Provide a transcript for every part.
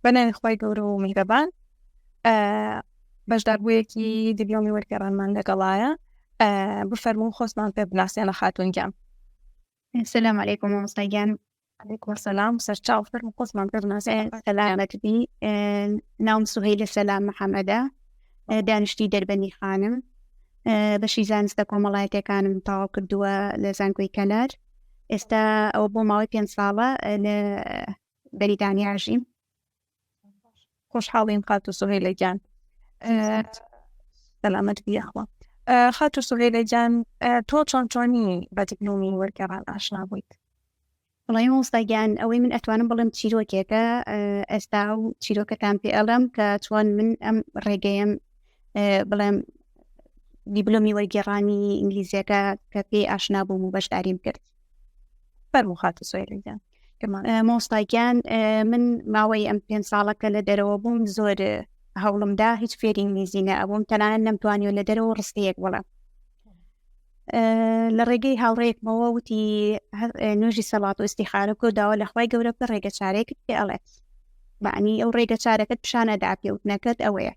بە ناوی خوای گەورە و میهرەبان بەشداربوویەکی دیبلۆمی وەرگێڕانمان لەگەڵایە بفەرموو خۆستمان پێ بناسێنە خاتوون گیان. سلام علیکم مامۆستا گیان. علیکم السلام سەرچاو فەرموو خۆستمان پێ بناسێنە. سەلامەت بی. ناوم سوهەیلە سەلام محەمەدە دانیشتووی دەربەندی خانم بەشی زانستە کۆمەڵایەتیەکانم تەواو کردووە لە زانکۆی کەلار ئێستا ئەوە بۆ ماوەی پێنج ساڵە لە بەریتانیا ژیم. خۆشحاڵین خاتوو سوهەیلە گیان. سەلامەت بی یاخوا. خاتوو سوهەیلە گیان تۆ چۆن چۆنی بە دیپلۆمی وەرگێڕان ئاشنا بوویت؟ وەڵی مامۆستا گیان ئەوەی من ئەتوانم بڵێم چیرۆکێکە ئێستا و چیرۆکەتان پێ ئەڵێم کە چۆن من ئەم ڕێگەیەم بڵێم دیبلۆمی وەرگێڕانی ئینگلیزیەکە کە پێی ئاشنا بووم و بەشداریم کرد. فەرموو خاتوو سوهەیلە گیان. مامۆستا گیان من ماوەی ئەم پێ ساڵە کە لە دەرەوە بووم زۆر هەوڵمدا هیچ فێری ئینگلیزی نەبووم تەنانەت نەمتوانیوە لە دەرەوە ڕستەیەک بڵێم لە ڕێگەی هاوڕێکمەوە وتی نوێژی سەڵات و ئیسیخارە کۆ داوا لە خوای گەورە بکە ڕێگە چارێکت پێ ئەڵێت بەعنی ئەو ڕێگە چارەکەت پیشانەدا پێوتنەکەت ئەوەیە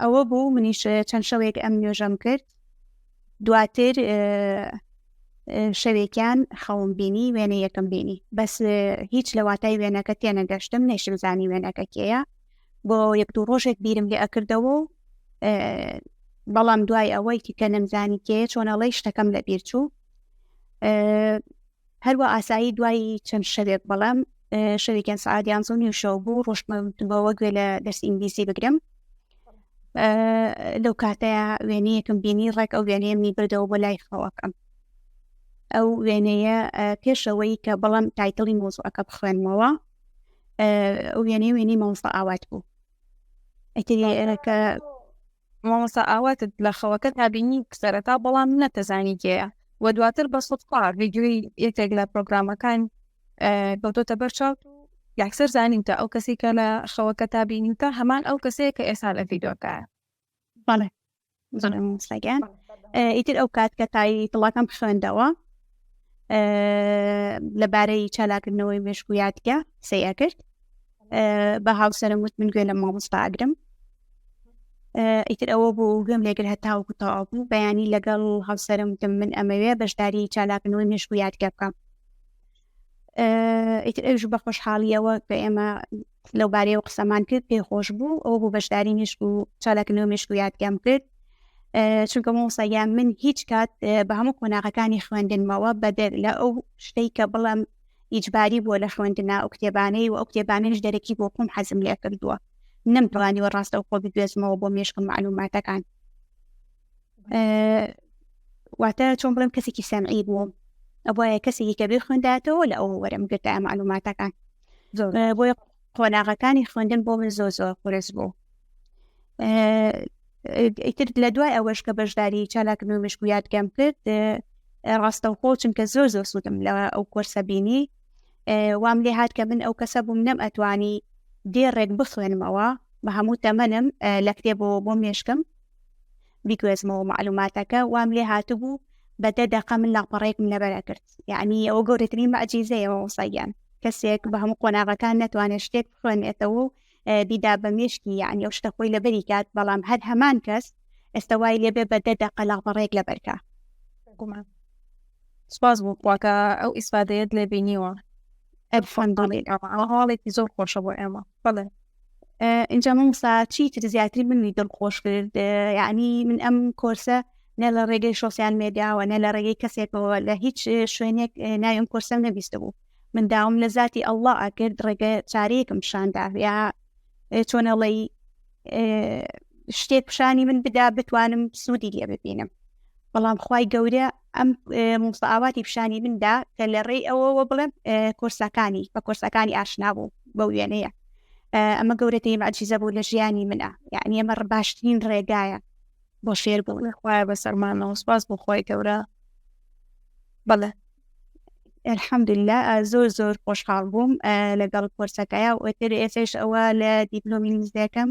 ئەوە بوو منیش چەند شەوێک ئەم نوێژەم کرد دواتر شەوێکیان خەوم بینی وێنە یەکەم بینی بەس هیچ لە واتای وێنەکە تێنەگەشتم نەیشم زانی وێنەکە کێیە بۆ یەک دوو ڕۆژێک بیرم لێ ئەکردەوە و بەڵام دوای ئەوەی کە نەمزانی کێ چۆنەڵی شتەکەم لە بیر چوو هەروە ئاسایی دوای چەند شەوێک بەڵام شەوێکیان سعادیان زۆ نیو شەو بوو ڕۆشتمەوە گوێ لە دەرس ئینگلیزی بگرم لەو کاتەیە وێنەیەکم بینی ڕێک ئەو وێنەیە منی بردەوە بۆ لای خەوەکەم ئەو وێنەیە پێشەوەی کە بەڵام title ی مۆزوعەکە بخوێنمەوە ئەو وێنەیە وێنەی مامۆستا ئاوات بوو ئیتر ئێرەکە مامۆستا ئاواتت لە خەوەکە تا بینی سەرەتا بەڵام نەتەزانی کێیە و دواتر بە سوتفە ڤیدیۆی یەکێک لە پرۆگرامەکان کەوتۆتە بەر چاوت و یەکسەر زانیوتە ئەو کەسی کە لە خەوەکە تا بینیوتە هەمان ئەو کەسەیە کە ئێستا لە ڤیدیۆکە. بەڵێ بەڵێ مامۆستا گیان ئیتر ئەو کات کە title ەکەم خوێندەوە لەبارەی چالاکردنەوەی مێشک و یادگە قسەی ئەکرد بە هاوسەرم وت من گوێ لە مامۆستا ئەگرم ئیتر ئەوە بوو گوێم لێگر هەتاوەکو تەواو بوو بەیانی لەگەڵ هاوسەرم وتم من ئەمەوێ بەشداری چالاکردنەوەی مێشک و یادگە بکەم ئیتر ئەوش بە خۆشحاڵیەوە کە ئێمە لەو بارەیەوە قسەمان کرد پێی خۆش بوو ئەوە بوو بەشداری مێشک و چالاکردنەوە مێشک و یادگەم کرد چونکە مامۆستا گیان من هیچ کات بە هەموو قۆناغەکانی خوێندنمەوە بەدەر لە ئەو شتەی کە بڵێم ئیجباری بووە لە خوێندنا ئەو کتێبانەی و ئەو کتێبانەش دەرەکی بۆ خۆم حەزم لێ کردووە نەمتوانیوە ڕاستەوخۆ بگوێزمەوە بۆ مێشکم معلوماتەکان واتە چۆن بڵێم کەسێکی سەمعی بووم ئەبواە کەسێکی کە بێ خوێنداتەوە لە ئەوە وەرم گرتە معلوماتەکان بۆیە قۆناغەکانی خوێندن بۆ من زۆر زۆر قورس بوو ئیتر لە دوای ئەوەش کە بەشداری چالاکن و مشک و یادگەم کرد ڕاستەوخۆ چونکە زۆر زۆر سوودم لە ئەو کۆرسە بینی وام لێ هاات کە من ئەو کەسە بووم نەم ئەتوانی دێڕێک بخوێنمەوە بە هەموو تەمەنم لە کتێبەوە بۆ مێشکم بیگوێزمەوە معلوماتەکە وام لێ هاتبوو بە دە دەقە من لاپەڕێکم لەبەر ئەکرد یعنی ئەوە گەورەترین مەعجیزەیە مامۆستا گیان کەسێک بە هەموو قۆناغەکان نەتوانێت شتێک بخوێنێتەوە و بیدا بە مێشکی یعنی ئەو شتە خۆی لەبەری کات بەڵام هەر هەمان کەس ئێستا وای لێبێ بە دە دەقە لاپەڕێک لەبەرکە گومان سپاس بۆ خواکە ئەو ئیسفادەیەت لێ بینیوە هەواڵێکی زۆر خۆشە بۆ ئێمە بەڵێ ئینجا مامۆستا چیتر زیاتری منی دڵخۆش کرد یعنی من ئەم کۆرسە نە لە ڕێگەی social media وە نە لە ڕێگەی کەسێکەوە لە هیچ شوێنێک ناوی ئەم کۆرسەم نەبیستە بوو من داوم لە زاتی ئەڵڵا ئەکرد ڕێگە چارەیەکم پیشاندا یا چۆنەڵی شتێک پیشانی من بدا بتوانم سوودی لێ ببینم بەڵام خوای گەورە ئەم مامۆستا ئاواتی پیشانی مندا کە لە ڕێی ئەوەوە بڵێم کۆرسەکانی بە کۆرسەکانی ئاشنا بوو بەو وێنەیە ئەمە گەورەترین مەعجیزە بوو لە ژیانی منە یعنی ئەمە باشترین ڕێگایە بۆ فێربوون خوایە بەسەرمانەوە سپاس بۆ خوای گەورە بەڵێ الحمدلله زۆر زۆر خۆشحاڵ بووم لەگەڵ کۆرسەکەیا و ئیتر ئێسەش ئەوە لە دیپلۆمی ئینگلیزیەکەم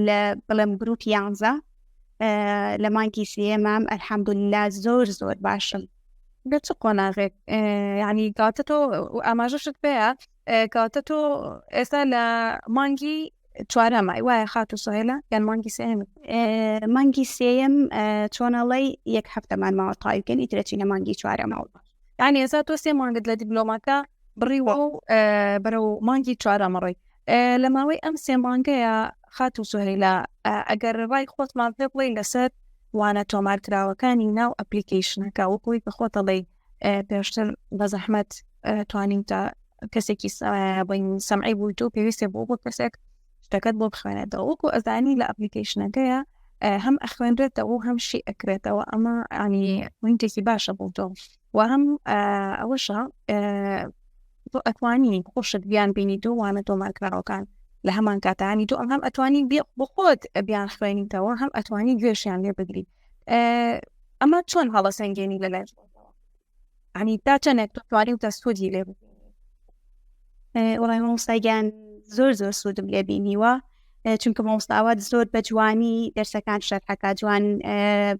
لە بڵێم گروپ یانزە لە مانگی سێمام الحمدلله زۆر زۆر باشم لە چ قۆناغێک یعنی کاتە تۆ ئاماژەشت پێیە؟ کەواتە تۆ ئێستا لە مانگی چوارەمای وایە خاتوو سۆهێلە یان مانگی سێیەم؟ مانگی سێیەم چۆنەڵی یەک هەفتەمان ماوە تاویکەن ئیترەچینە مانگی چوارەمەوە. یعنی ئێستا تۆ سێ مانگت لە دیبلۆماکە بڕیوە و بەرەو مانگی چوارەمە ڕۆی. لە ماوەی ئەم سێ مانگەیە خاتوو سوهەیلا ئەگەر ڕای خۆتمان پێ بڵێی لەسەر وانە تۆمارکراوەکانی ناو ئەپلیکەیشنەکە وەکوی کە خۆتەڵی پێشتر بە زەحمەت توانیم تا کەسێکی بڵین سەمعی بوویت و پێویستە بۆ بۆ کەسێک شتەکەت بۆ بخوێنێتەوە وەکو ئەزانی لە ئەپلیکەیشنەکەیە هەم ئەخوێنرێتەوە و هەم شی ئەکرێتەوە ئەمە ینی پوینتێکی باشە بۆ تۆ و هەم ئەوەشە تۆ ئەتوانی خۆشت بیان بینیت و وانە تۆمارکراوەکان لە هەمان کاتانی تۆ ئەم هەم ئەتوانی بۆ خۆت بیان خوێنیتەوە هەم ئەتوانی گوێشیان لێ بگری ئەمە چۆن هەڵەسەنگێنی لە لای ینی تا چەندێک تۆ توانی و تا سوودی لێ ببینی؟ وڵای مامۆستا گیان زۆر زۆر سوودم لێ بینیوە چونکە مامۆستا ئاوات زۆر بە جوانی دەرسەکان شەرحەکە جوان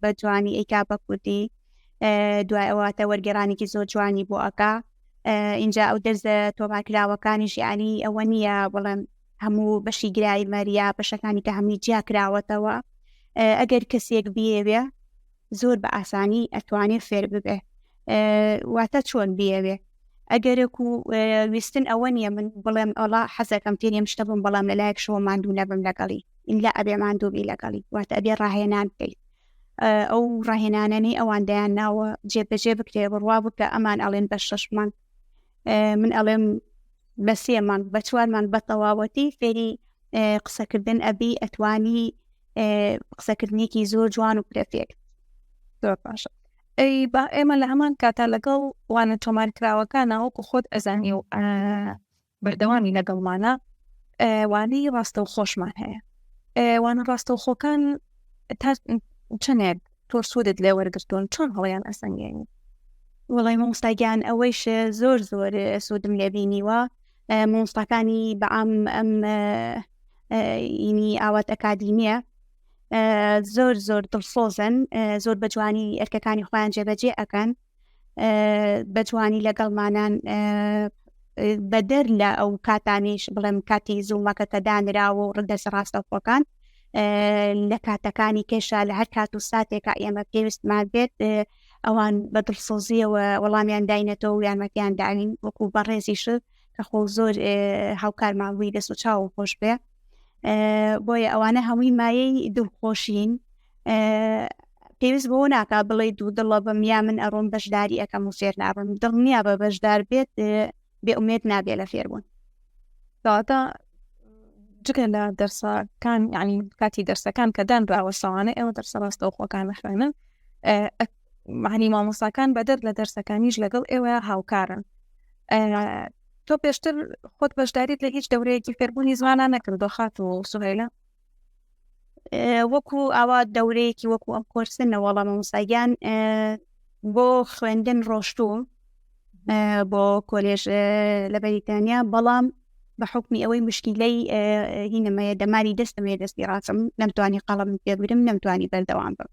بە جوانی ئەیکا بە کوردی دوای ئەواتە وەرگێرانێکی زۆر جوانی بۆ ئەکا اینجا ئەو دەرزە تۆمارکراوەکانیش یعنی ئەوە نییە بڵێم هەموو بەشی گرایمەر یا بەشەکانی کە هەمووی جیا کراوەتەوە ئەگەر کەسێک بیەوێ زۆر بە ئاسانی ئەتوانێ فێر ببێ واتە چۆن بیەوێ ئەگەرێک و ویستن ئەوە نییە من بڵێم ئەڵا حەزەکەم فێری ئەم شتە بم بەڵام لەلایەک شەوە ماندوو نەبم لەگەڵی ئینلا ئەبێ ماندوو بی لەگەڵی واتە ئەبێ ڕاهێنان بکەیت ئەو ڕاهێنانەی ئەوان دەیان ناوە جێبەجێ بکرێ بڕوا بکە ئەمان ئەڵێن بە شەش مانگ من ئەڵێم بە سێ مانگ بە چوار مانگ بە تەواوەتی فێری قسەکردن ئەبی ئەتوانی قسەکردنێکی زۆر جوان و پرەفێکت. زۆر باشە ئەی با ئێمە لە هەمان کاتا لەگەڵ وانە تۆمارکراوەکانە وەکو خۆت ئەزانی و بەردەوامی لەگەڵمانە وانەی ڕاستەوخۆشمان هەیە وانە ڕاستەوخۆکان تا چەندێک تۆ سوودت لێ وەرگرتوون چۆن هەڵیان ئەسەنگێنی؟ وەڵای مامۆستا گیان ئەوەیش زۆر زۆر سوودم لێ بینیوە مامۆستاکانی بەعام ئەم ئینی ئاوات ئەکادیمیە زۆر زۆر دڵسۆزن زۆر بە جوانی ئەرکەکانی خۆیان جێبەجێ ئەکەن بە جوانی لەگەڵمانان بەدەر لە ئەو کاتانیش بڵێم کاتی زوومەکە کە دانراوە و ڕدەسە ڕاستەوخۆکان لە کاتەکانی کێشا لە هەر کات و ساتێکا ئێمە پێویستمان بێت ئەوان بە دڵسۆزیەوە وەڵامیان داینەتەوە و یارمەتیان داوین وەکو بەڕێزیش کە خۆ زۆر هاوکارمان بووی دەست و چاو خۆش بێ بۆیە ئەوانە هەمووی مایەی دڵخۆشین پێویست بۆ ناکا بڵێ دوو دڵە بم یا من ئەڕۆم بەشداری ئەەکەم و فێر نابم دڵنیا بە بەشدار بێت بێ ئومێد نابێ لە فێربوون. کەواتە جگە لە دەرسەکان یعنی کاتی دەرسەکان کە دانراوە شەوانە ئێوە دەرسە ڕاستەوخۆکان ئەخوێنن معنی مامۆستاکان بەدەر لە دەرسەکانیش لەگەڵ ئێوە هاوکارن تۆ پێشتر خۆت بەشداریت لە هیچ دەورەیەکی فێربوونی زمانە نەکردۆ خاتوو سوهەیلە؟ وەکو ئاوا دەورەیەکی وەکو ئەم کۆرسە نەوەڵا مامۆستاگیان بۆ خوێندن ڕۆشتووم بۆ کۆلێژ لە بەریتانیا بەڵام بە حکمی ئەوەی مشکیلەی هینەمەیە دەماری دەستم هەیە دەستی ڕاستم نەمتوانی قەڵم پێبگرم نەمتوانی بەردەوام بم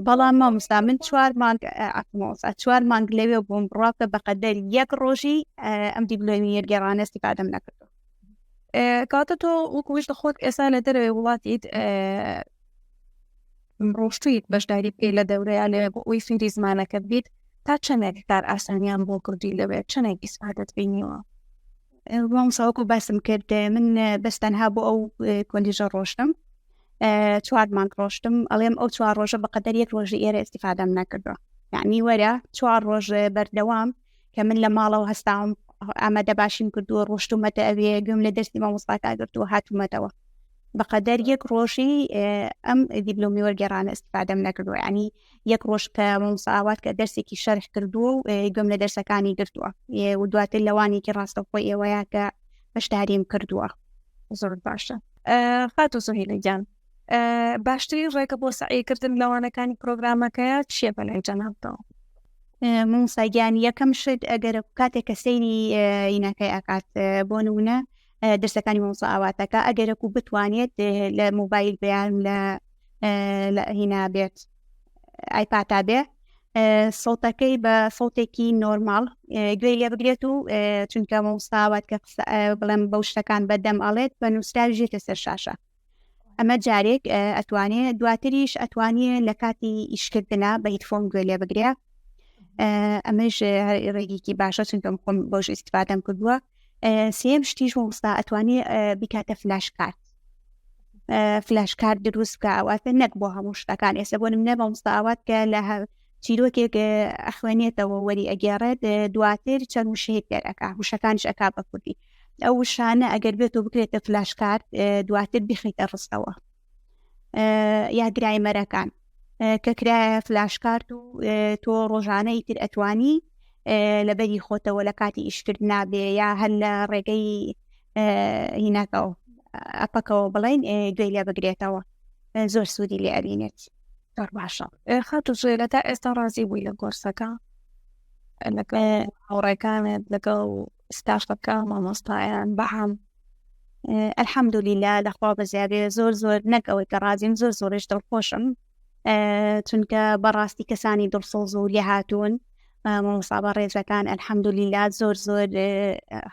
بەڵام مامۆستا من چوار مانگ مامۆستا چوار مانگ لەوێ بووم بڕاکە بەقەدەر یەک ڕۆژی ئەم دیبلۆمی یەرگێڕانە استفادەم نەکردو کاتە تۆ وەکو ویش خۆت ئێستا لە دەرەوەی وڵاتیت ڕۆشتویت بەشداری بکەیت لە دەورەیە لێ بۆ ئەوی فێری زمانەکەت بیت تا چەندێک کار ئاسانیان بۆ کردی لەوێ چەندێک ئیسفادەت بینیوە؟ مامۆستا وەکو باسم کرد من بەس تەنها بۆ ئەو کۆلیژە ڕۆشتم چوار مانگ ڕۆشتم ئەڵێم ئەو چوار ڕۆژە بەقەدەر یەک ڕۆژی ئێرە ئیسیفادەم نەکردووە یعنی وەرە چوار ڕۆژ بەردەوام کە من لە ماڵەوە هەستاوم ئامادە باشیم کردووە ڕۆشتومەتە ئەوێ گوێم لە دەستی مامۆستاکە گرتووە هاتوومەتەوە بەقەدەر یەک ڕۆژی ئەم دیبلۆمی وەرگێڕانە استفادەم نەکردووە ینی یەک ڕۆژ کە مامۆستا ئاوات کە دەرسێکی شەرح کردووە و گوێم لە دەرسەکانی گرتووە و دواتر لەوانێکی ڕاستەوخۆی ئێوەیە کە بەشداریم کردووە. زۆر باشە خاتوو سوهیلە گیان باشترین ڕێگە بۆ سەعیکردن لەوانەکانی پرۆگرامەکەیە چییە بەلای جەنابتەوە؟ مامۆستا گیان یەکەم شت ئەگەر کاتێک کە سەیری ئینەکەی ئەکات بۆ نمونە دەرسەکانی مامۆستا ئاواتەکە ئەگەرەکو بتوانێت لە مۆبایل بیان لە لە هینا بێت ئایپاتا بێ. سەوتەکەی بە سەوتێکی نۆرماڵ گوێی لێ بگرێت و چونکە مامۆستا ئاوات کە قسە بڵێم بەو شتەکان بەدەم ئەڵێت بە نووسراوی ژێتە سەر شاشە ئەمە جارێک ئەتوانێ دواتریش ئەتوانێ لە کاتی ئیشکردنا بە headphone گوێ لێ بگرێ ئەمەش ڕێگێکی باشە چونکە خۆم بۆش ئیسیفادەم کردووە سێم شتیش مامۆستا ئەتوانێ بیکاتە flash card flash card دروست بکە ئەواتە نەک بۆ هەموو شتەکان ئێستا بۆ نمونە مامۆستا ئاوات کە لە چیرۆکێک ئەخوێنێتەوە وەری ئەگێڕێت دواتر چەند وشەیەک دەرەکا وشەکانیش ئەکا بە کوردی ئەو وشانە ئەگەر بێت و بکرێتە flash card دواتر بخیتە ڕستەوە یا grammar ەکان کە کرایە flash card و تۆ ڕۆژانە ئیتر ئەتوانی لەبەری خۆتەوە لە کاتی ئیشکرد نابێ یا هەر لە ڕێگەی هیناکەەوە ئەپەکەوە بڵین گوێی لێ بگرێتەوە زۆر سوودی لێ ئەبینێت زۆر باشە خاتو سوێلە تا ئێستا ڕازی بووی لە کۆرسەکە لەگەڵ هاوڕێکانت لەگەڵ ستافەکە مامۆستایان بەعام الحمدللە لەخوا بەزیابێ زۆر زۆر نەک ئەوەی کە ڕازیم زۆر زۆرش دڵخۆشم چونکە بەڕاستی کەسانی دڵسۆز و لێهاتوون مامۆستا بەڕێزەکان الحمدللە زۆر زۆر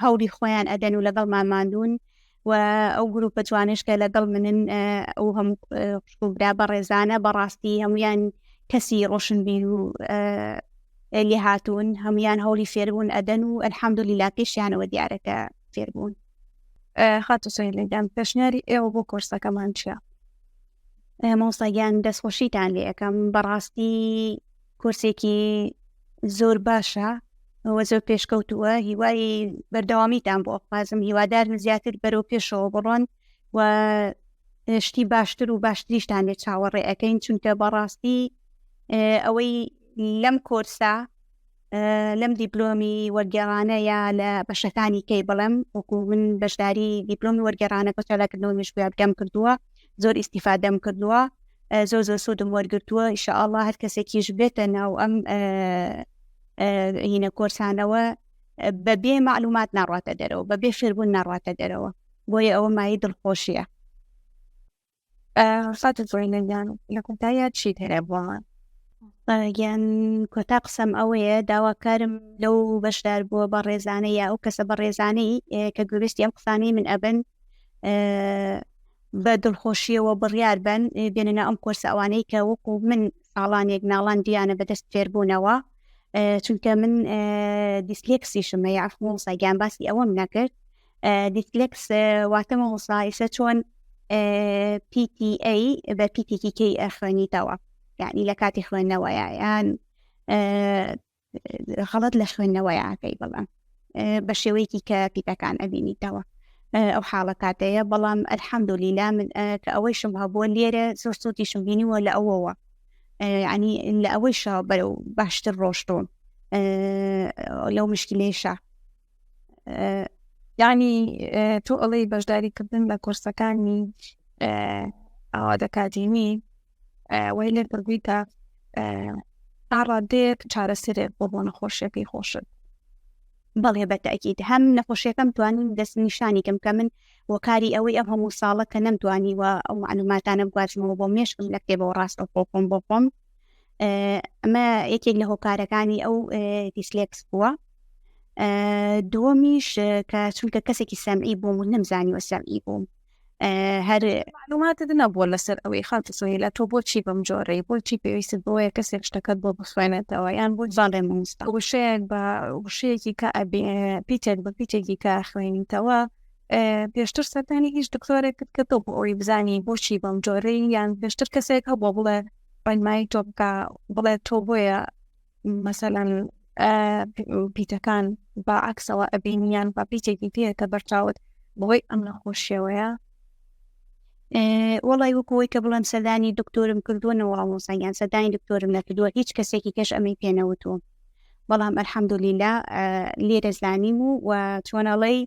هەوڵی خۆیان ئەدەن و لەگەڵمان ماندوون و ئەو گروپە جوانش کە لەگەڵ منن ئەو هەموو خوشک و برا بەڕێزانە بەڕاستی هەمویان کەسی ڕۆشنبیر و لێهاتوون هەمویان هەوڵی فێربوون ئەدەن و الحمدللە پێشیانەوە دیارە کە فێربوون. خاتوو سۆیلە گیان پێشنیاری ئێوە بۆ کۆرسەکەمان چییە؟ مامۆستا گیان دەستخۆشیتان لێ ئەەکەم بەڕاستی کۆرسێکی زۆر باشە ئەوە زۆر پێشکەوتووە هیوای بەردەوامیتان بۆ ئەخوازم هیوادارم زیاتر بەرەو پێشەوە بڕۆن و شتی باشتر و باشتریشتان لێ چاوەڕێ ئەەکەین چونکە بەڕاستی ئەوەی لەم کۆرسە لەم دیپلۆمی وەرگێڕانە یا لە بەشەکانی کەی بڵێم وەکو من بەشداری دیپلۆمی وەرگێڕانە بۆ چالاکردنەوەی مێشک کردووە زۆر ئیسیفادەم کردووە زۆر زۆر سوودم وەرگتووە ئیشاءاللە هەر کەسێکیش بێتە ناو ئەم هینە کۆرسانەوە بەبێ معلومات ناڕاتە دەرەوە بەبێ فێربوون ناڕاتە دەرەوە بۆیە ئەوە مایە دڵخۆشیە خاتوو زۆینە گیان لە کۆتاییا چیت هەیە بۆمان؟ گیان کۆتا قسەم ئەوەیە داواکارم لەو بەشدار بووە بە ڕێزانە یا ئەو کەسە بە ڕێزانەی کە گوێبیستی ئەم قسانەی من ئەبن بە دڵخۆشیەوە بڕیار بن بێنە ئەم کۆرسە ئەوانەی کە وەکو من ساڵانێک ناڵاندیانە بەدەست فێربوونەوە چونکە من دیسلێکسیشم هەیە عەفو گیان باسی ئەوەم نەکرد دیسلێکس واتە مامۆستا ئیسە چۆن PTA بە پیتێکی کەی ئەخوێنیتەوە یعنی لە کاتی خوێندنەوەیە یان غەڵت لە خوێندنەوەیەکەی بەڵام بە شێوەیەکی کە پیتەکان ئەبینیتەوە ئەو حاڵە کاتەیە بەڵام الحەمدللە من کە ئەوەیشم هەبووە لێرە زۆر سوودیشم بینیوە لە ئەوەوە ینی لە ئەوەیشە بەرەو باشتر ڕۆشتوم لەو مشکلەیشە یعنی تۆ ئەڵێی بەشداریکردن لە کۆرسەکانی ئاواد ئەکادیمی وای لێ کردووی کە تا ڕادەیەک چارەسەرێک بۆ بۆ نەخۆشیەکەی خۆشت بەڵێ بەتەکیید هەم نەخۆشیەکەم توانیم دەست نیشانی کەم کە من وەکاری ئەوەی ئەم هەموو ساڵە کە نەمتوانیوە ئەو معلوماتانە بگوازمەوە بۆ مێشکم لە کتێبەوە ڕاستە خۆخۆم بۆ خۆم ئەمە یەکێک لە هۆکارەکانی ئەو دیسلێکس بووە دووەمیش کە چونکە کەسێکی سەمعی بووم و نەمزانیوە سەمعی بووم هەر معلوماتت نەبووە لەسەر ئەوەی خاتوو سۆهیلا تۆ بۆچی بەم جۆرەی بۆچی پێویستت بۆیە کەسێک شتەکەت بۆ بخوێنێتەوە یان بۆ بەڵێ مامۆستا وشەیەک بە وشەیەکی کە ئەبێ پیتێک بە پیتێکی کە خوێنیتەوە پێشتر سەردانی هیچ دکتۆرێکت کردو بۆ ئەوەی بزانی بۆچی بەم جۆرەی یان پێشتر کەسێک هەبووە بڵێ ڕێنمایی تۆ بکە بڵێ تۆ بۆیە مەسەلەن پیتەکان بە عکسەوە ئەبینیان بە پیتێکی پێکە بەرچاوت بەهۆی ئەم نەخۆشیەوەیە وەڵی وەکەوەی کە بڵێم سەردانی دکتۆرم کردووە نەوەڵامۆسانیان سەردانی دکتۆرم نەکردووە هیچ کەسێکی کەش ئەمەی پێنەوتووە بەڵام ئەلحەمدولیلا لێرە زانیم و و چۆنەڵی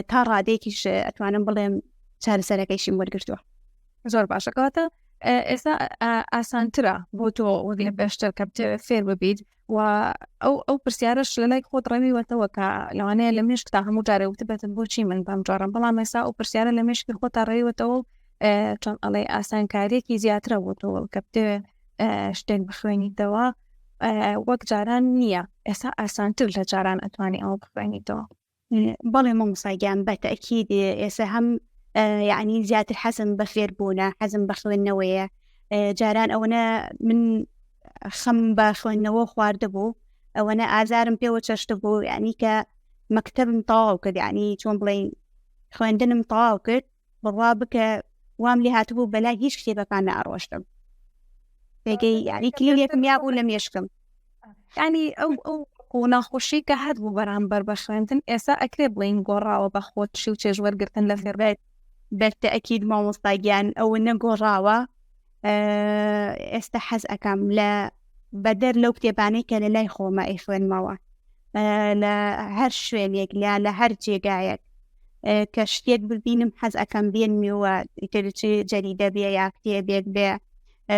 تا ڕادێکیش ئەتوانم بڵێم چارەسەرەکەیشیم وەرگرتووە زۆر باشە کەواتە ئێستا ئاسانترە بۆ تۆ وەک لە پێشتر کە بتەوێت فێر ببیت و ئەو ئەو پرسیارەش لە لای خۆت ڕەویوەتەوە کە لەوانەیە لە مێشکتا هەموو جارێ وتبێتن بۆچی من بەم جۆرەم بەڵام ئێستا ئەو پرسیارە لە مێشکی خۆتا ڕەویوەتەوە و چۆن ئەڵێ ئاسانکاریەکی زیاترە بۆ تۆ کە بتەوێت شتێک بخوێنیتەوە. وەک جاران نییە ئێستا ئاسانتر لە جاران ئەتوانی ئەوە بخوێنیتەوە. بەڵێ مامۆستا گیان بە تەئکید ئێستا هەم یعنی زیاتر حەزم بە فێربوونە حەزم بە خوێندنەوەیە جاران ئەوەنە من خەم بە خوێندنەوە خواردە بوو ئەوەنە ئازارم پێوە چەشتە بوو یعنی کە مەکتەبم تەواو کرد یعنی چۆن بڵێین خوێندنم تەواو کرد بڕوا بکە وام لێ هاتبوو بەلای هیچ کتێبەکان نەئەڕۆشتم پێگەی یعنی کلیلێکم یابوو لە مێشکم ینی ئەو ئەو و ناخۆشی کە هەر بوو بەرامبەر بە خوێندن ئێستا ئەکرێ بڵین گۆڕاوە بە خۆشی و چێژ وەرگتن لە فێربێت. بەتەئکید مامۆستا گیان ئەوە نەگۆڕاوە ئێستا حەز ئەکەم لە بەدەر لەو کتێبانەی کە لە لای خۆمە ئەیخوێنمەوە لە هەر شوێنێک لە لە هەر جێگایەک کە شتێک ببینم حەز ئەەکەم بێنمیەوە ئیتر چ جەریدە بێ یا کتێبێک بێ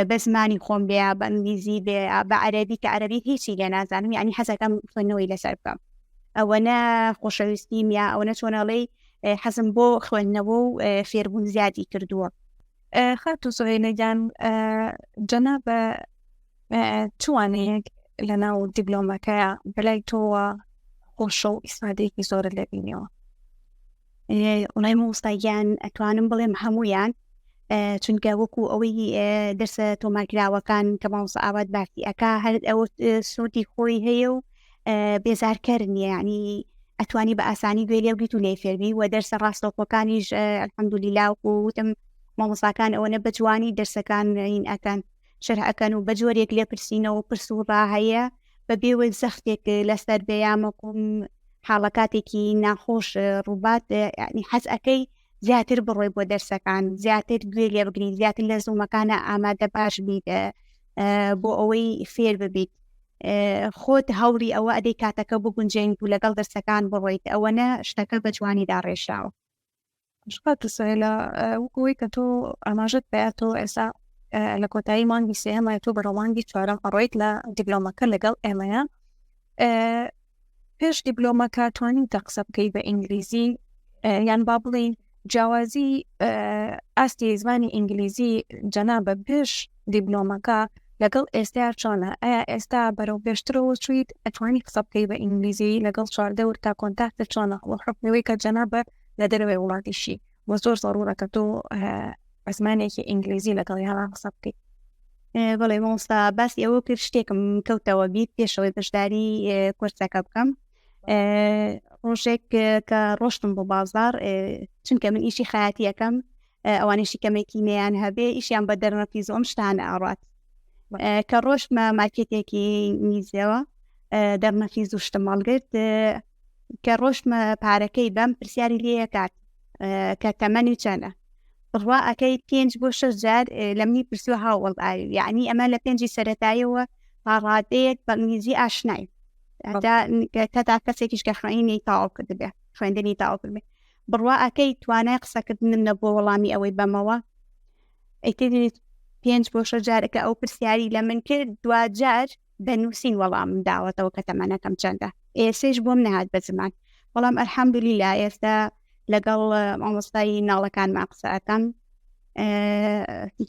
بە زمانی خۆم بێ بە ئینگلیزی بێ بە عەربی کە عەربی هیچی لێ نازانم یعنی حەزەکەم خوێندنەوەی لەسەر بکەم ئەوەنە خۆشەویستیم یا ئەوەنە چۆنەڵی حەزم بۆ خوێندنەوە و فێربوون زیادی کردووە. خاتوو سوهەیلە گیان جەنابە چ وانەیەک لەناو دیبلۆمەکەیە بەلای تۆوە خۆشە و ئیسفادەیەکی زۆرت لێ بینیەوە؟ وڵای مامۆستا گیان ئەتوانم بڵێم هەمویان چونکە وەکو ئەوەی دەرسە تۆمارکراوەکان کە مامۆستا ئاوات باسی ئەکا هەر ئەوە سوودی خۆی هەیە و بێزارکەر نییە ینی ئەتوانی بە ئاسانی گوێ لێ بگریت و لێ فێربی و دەرسە ڕاستەوخۆکانیش الحەمدللا وەکو وتم مامۆستاکان ئەوەنە بە جوانی دەرسەکان این ئەکەن شەرح ئەکەن و بە جۆرێک لێپرسینەوە پرس و ڕا هەیە بە بێوەی زەختێک لەسەر بێ یا مەکوم حاڵەکاتێکی ناخۆش ڕووبات ینی حەز ئەەکەی زیاتر بڕۆی بۆ دەرسەکان زیاتر گوێ لێ بگری زیاتر لە زوومەکانە ئامادە باش بیت بۆ ئەوەی فێر ببیت خۆت هەوڵی ئەوە ئەدەی کاتەکە بگونجێنیت و لەگەڵ دەرسەکان بڕۆیت ئەوەنە شتەکە بە جوانی داڕێژراوە. خاتوو سهێلا وەکو ئەوەی کە تۆ ئاماژەت پێیا تۆ ئێستا لە کۆتایی مانگی سێهەمە تۆ بەرەو مانگی چوارەم ئەڕۆیت لە دیبلۆمەکە لەگەڵ ئێمەیە پێش دیبلۆمەکە توانیتە قسە بکەی بە ئینگلیزی یان با بڵێین جیاوازی ئاستی زمانی ئینگلیزی جەنابە پێش دیبلۆمەکە لەگەڵ ئێستا چۆنە ئایا ئێستا بەرەو پێشترەوە چویت ئەتوانی قسە بکەی بە ئینگلیزی لەگەڵ چواردەور تا کۆنتاکتت چۆنە وە حکمەوەی کە جەنابە لە دەرەوەی وڵاتیشی وە زۆر زەڕوورە کە تۆ بە زمانێکی ئینگلیزی لەگەڵ یانە قسە بکەیت. بەڵێ مامۆستا باسی ئەوە کرد شتێکم کەوتەوە بیر پێشەوەی بەشداری کۆرسەکە بکەم ڕۆژێک کە ڕۆشتم بۆ بازار چونکە من ئیشی خەیاتیەکەم ئەوانیشی کەمێکی نەیان هەبێ ئیشیان بە دەرنەفیز ئەم شتانە ئاڕات کە ڕۆشتمە مارکێتێکی نیزەوە دەرنەفیز و شتم هەڵگرت کە ڕۆشتمە پارەکەی بەم پرسیاری لێکات کە تەمەنی چەنە بڕوا ئەکەی پێنج بۆ شەش جار لە منی پرسیوە هاوڵ ئاوی یعنی ئەمە لە پێنجی سەتاییەوە تا ڕادەیەک بە ئینگلیزی ئاشنای تا کەسێکیش کە خوێنی تەواو کردبێ خوێندنی تەواو کردبێ بڕوا ئەکەی توانای قسەکردنم نەبووە وەڵامی ئەوەی بەمەوە ئیتر پێنج بۆ شەش جارەکە ئەو پرسیاری لە من کرد دواجار بە نووسین وەڵامم داوەتەوە کە تەمەنەکەم چەندە ئێسێش بۆم نەهات بە زمان بەڵام ئەلحەمدولیلا ئێستا لەگەڵ مامۆستای مناڵەکانمان قسە ئەکەم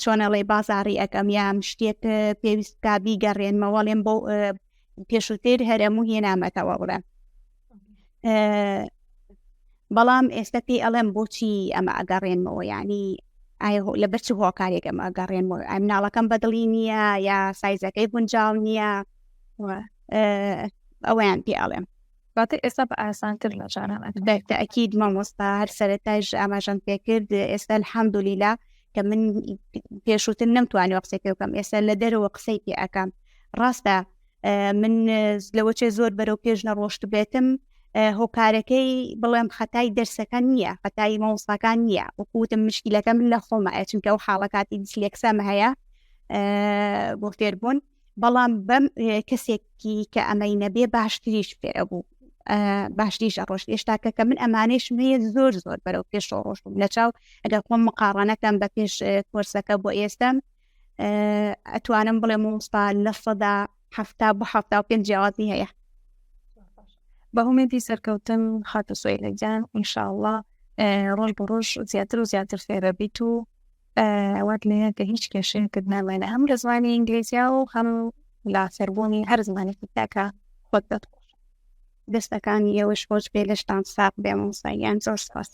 چۆنەڵێ بازاڕی ئەەکەم یان شتێک پێویست کا بیگەڕێنمەوە لێم بۆ پێشووتر هەرەموو هێنامەتەوە بڵێم بەڵام ئێستا پێی ئەڵێم بۆچی ئەمە ئەگەڕێنمەوە ینی لەبەر چ هۆکارێک ئەمە ئەگەڕێنمەوە ئەم مناڵەکەم بەدڵی نییە یا سایزەکەی گونجاو نییە ئەوەیان پێ ئەڵێم واتە ئێستا بە ئاسانتر لە جاران ئەکید مامۆستا هەر سەرەتایش ئاماژەم پێکرد ئێستا الحەمدولیلا کە من پێشووتر نەمتوانیوە قسەی پێ بکەم ئێستا لە دەرەوە قسەی پێ ئەەکەم ڕاستە من لەوەچێ زۆر بەرەو پێش نەڕۆشت بێتم هۆکارەکەی بڵێم خەتای دەرسەکە نییە خەتای مامۆستاکان نییە وەکوتم مشکیلەکە من لە خۆمە چونکە ئەو حاڵەکاتی دیسلێکسەم هەیە بۆ فێربوون بەڵام بەم کەسێکی کە ئەمەی نەبێ باشتریش فێرە بوو باشتریش ئەڕۆشت هێشتا کە کە من ئەمانەیشم هەیە زۆر زۆر بەرەو پێش ڕۆشتم لە چاو ئەگەر خۆم مقاڕانەکەم بە پێش کۆرسەکە بۆ ئێستم ئەتوانم بڵێ مۆستا 75% بۆ جیاوازی هەیە. بە هومێدی سەرکەوتن خاتو سوەیلە گیان ئینشاءاللە ڕۆژ بە ڕۆژ زیاتر و زیاتر فێرە بیت و وات لێیە کە هیچ کێشەیەکت نامێنێ هەم لە زمانی ئینگلیزیا و هەم. لە فێربوونی هەر زمانێکی تاکە خۆت دەتخۆش. دەستەکانی ئێوەش خۆش بێ لەشتان ساغ بێ مامۆستا گیان زۆر سپاس.